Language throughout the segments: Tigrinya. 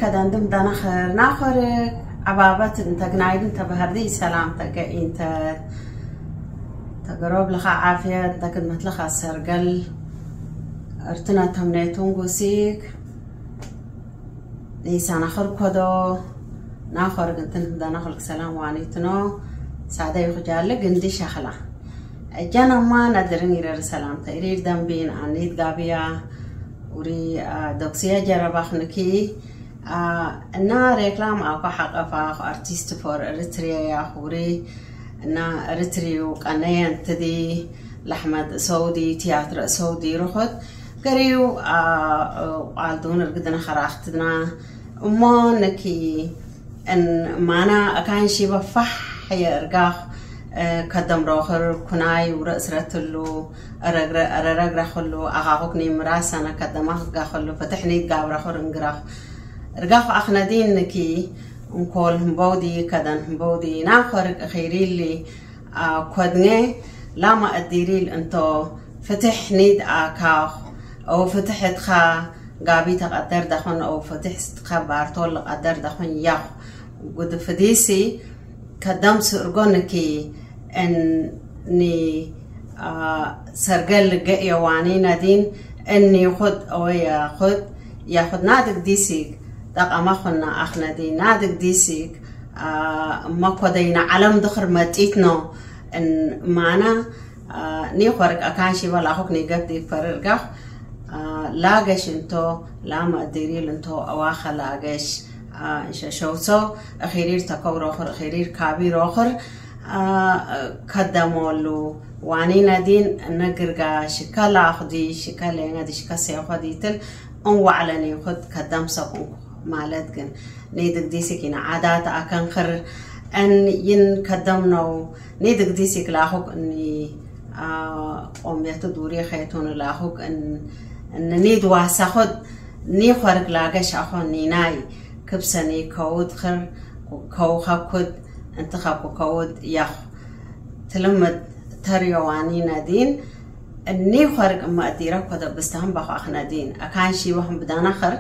ከዳንድም ዳናኸር ናኸር ዓባበት እንተግናይድን ተባህርዲ ሰላም ተገኢንተ ተገሮብ ለኻ ዓፍየት ተክድመት ለኻ ሰርገል እርትነ ተምኔቱን ጉሲክ ኒሳናኸር ኮዶ ናኸር ግንትን ህዳናኸልክ ሰላም ዋኒትኖ ሳደ ይኹጃለ ግንዲ ሸኽላ እጃናማ ነድርን ይረር ሰላም ተይሪር ደንቢን ኣኒት ጋብያ ውሪ ዶክሲያ ጀረባኽንኪ እና ሬክላም ኣኳ ሓቀፋ ኣርቲስት ፎር ኤሪትሪያ ያኹሪ እና ኤሪትሪዩ ቀነየንትዲ ላሕመድ ሰውዲ ትያትረ ሰውዲ ርኹት ገሪዩ ቋልዱን እርግድና ኸራኽትድና እሞ ነኪ ማና ኣካንሺ በፋሕ የእርጋኽ ከደም ሮኽር ኩናይ ውረእ ስረትሉ ረረግረኽሉ ኣኻኹክኒ ምራሳና ከደማ ክጋኸሉ ፍትሕኒ ጋብረኽር እንግራኽ እርጋኽ ኣኽነዲን ንኪ እንኮል ህምበውዲ ከደን ህምበውዲ ናኸርቅ ኺሪሊ ኮድኘ ላማ እዲሪል እንቶ ፍትሕ ኒድ ኣካኽ ኦ ፍትሕ እትኻ ጋቢ ተቐደር ዳኾን ኦ ፍትሕ ስትኻ ባርቶል ቐደር ዳኾን ያኹ ጉድ ፍዲሲ ከደም ስእርጎ ንኪ እኒ ሰርገል ገእ የዋኒ ነዲን እኒ ኹድ ኦ ያኹድ ያኹድ ናድግ ዲሲግ ጠቐማ ኹና ኣኽነዲ ናድግ ዲሲግ እማ ኮደይና ዓለም ድኽር መጢትኖ ማና ኒኾርቅ ኣካንሺ በላኹክ ኒገብ ዲፈርርጋኽ ላገሽ እንቶ ላማ እዲሪል እንቶ ኣዋኸ ላገሽ እንሸሸውሶ እኺሪር ተከው ሮኽር እኺሪር ካቢ ሮኽር ከደሞሉ ዋኒ ነዲን ነግርጋ ሽከ ላኹዲ ሽከ ሌንገዲ ሽከ ሴኾዲትል እንዋዕለኒ ኹድ ከደም ሰኩንኩ ማለት ግን ኒድግዲሲክ ኢና ዓዳት ኣከንኽር እን ይን ከደምነው ኒድግዲሲክ ላኹክ እኒ ቆምየቱ ዱሪ ኸይቱን ላኹክ እን ኒድ ዋሳኹድ ኒኾርግ ላገሽ ኣኾን ኒናይ ክብሰኒ ከውድ ኽር ከውኸኩድ እንት ኸኩ ከውድ ያኹ ትልምድ ተርዮዋኒ ነዲን እኒ ኸርቅ እማ እዲረ ኮደ ብስተህም በዃኽ ነዲን ኣካን ሺበህም ብዳናኸር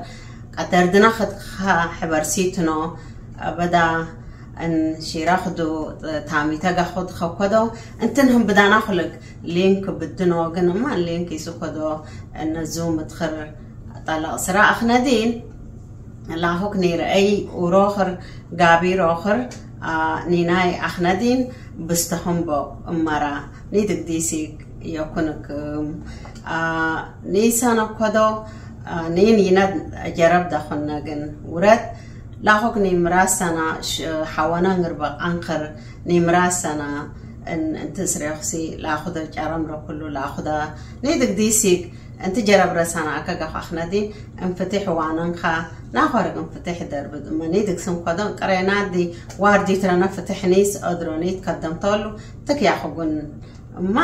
ቀደርድና ኸድኻ ሕበርሲትኖ በዳ እን ሺራኽዱ ታሚተ ጋኹድ ኸኮዶ እንትን ህም ብዳና ኹልግ ሊንክ ብድኖ ግን እማ ሊንክ ይስኮዶ እነ ዙም እትኽር ጠላቕ ስራ ኣኽነዲን ላኹክ ኒረአይ ኡሮኽር ጋቢ ሮኽር ኒናይ ኣኽነዲን ብስተኽምቦ እመራ ኒድግዲሲክ የኩንክም ኒሰነኮዶ ኒን ይነድ ጀረብ ዳኹነግን ውረት ላኹክ ኒምራሰና ሓወና ንርበ ቃንክር ኒምራሰና እንቲ ስሬኽሲ ላኹደ ጨረም ረኩሉ ላኹዳ ኒድግዲሲክ እንቲ ጀረብ ረሳና ኣከጋፋኽነዲ እንፍትሕ ዋነንኻ ናኾርግ እንፍትሕ ደርብድ እመኒ ድግስን ኮደን ቅሬናዲ ዋርዲትረነ ፍትሕኒስ ኦድሮኒት ከደምተሉ ትክያኽጉን እማ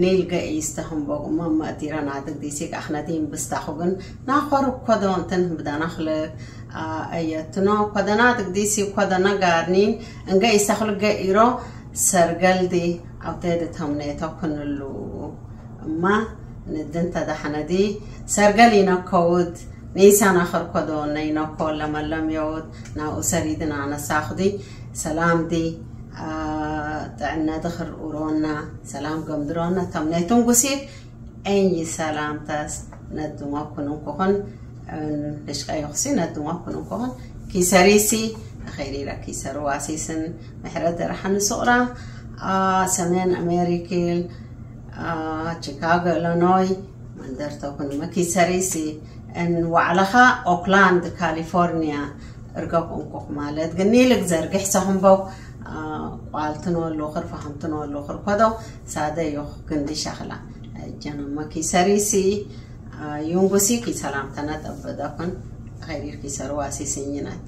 ኒል ገኢስተኽንቦግ እማ መእዲረና ድግዲሲክ ኣኽነዲን ብስታኽጉን ናኾርግ ኮዶ እንትን ህምብዳናኽልክ ኣየትኖ ኮደና ድግዲሲ ኮደና ጋርኒን እንገ ኢሰኽልክ ገኢሮ ሰርገልዲ ኣብቴ ድተምኔቶ ክንሉ እማ ንድንተ ዳሕነዲ ሰርገል ይነከውድ ንኢሳና ኸርኮዶ ነይነኮ ለመለም የውድ ናኡ ሰሪድና ነሳኽዲ ሰላምዲ ጥዕነ ድኽር ኡሮና ሰላም ገምድሮና ተምኔቱን ጉሲት ኤንይ ሰላምታስ ነድሞ ኩኑን ኩኹን ንሽቀ ዮኽሲ ነድሞ ኩኑን ኩኹን ኪሰሪሲ ኸይሪረ ኪሰሩ ዋሲስን ምሕረት ደርሓን ሱቕራ ሰሜን ኣሜሪኪል ቺካጎ ኢሎኖይ መንደርተኩን መኪሰሪሲ እን ዋዕለኻ ኦክላንድ ካሊፎርኒያ እርገብ እንኩኽ ማለት ግን ኒልግ ዘርግሕ ሰኽንበው ቋልትኖ ሉኽር ፈኸምትኖ ሉኽር ኮዶ ሳደ ዮኽ ግንዲ ሸኽላ ጀነመኪ ሰሪሲ ዩንጉሲኪ ሰላምተነ ጠበደኩን ኸይሪርኪ ሰሩ ዋሲስኝነት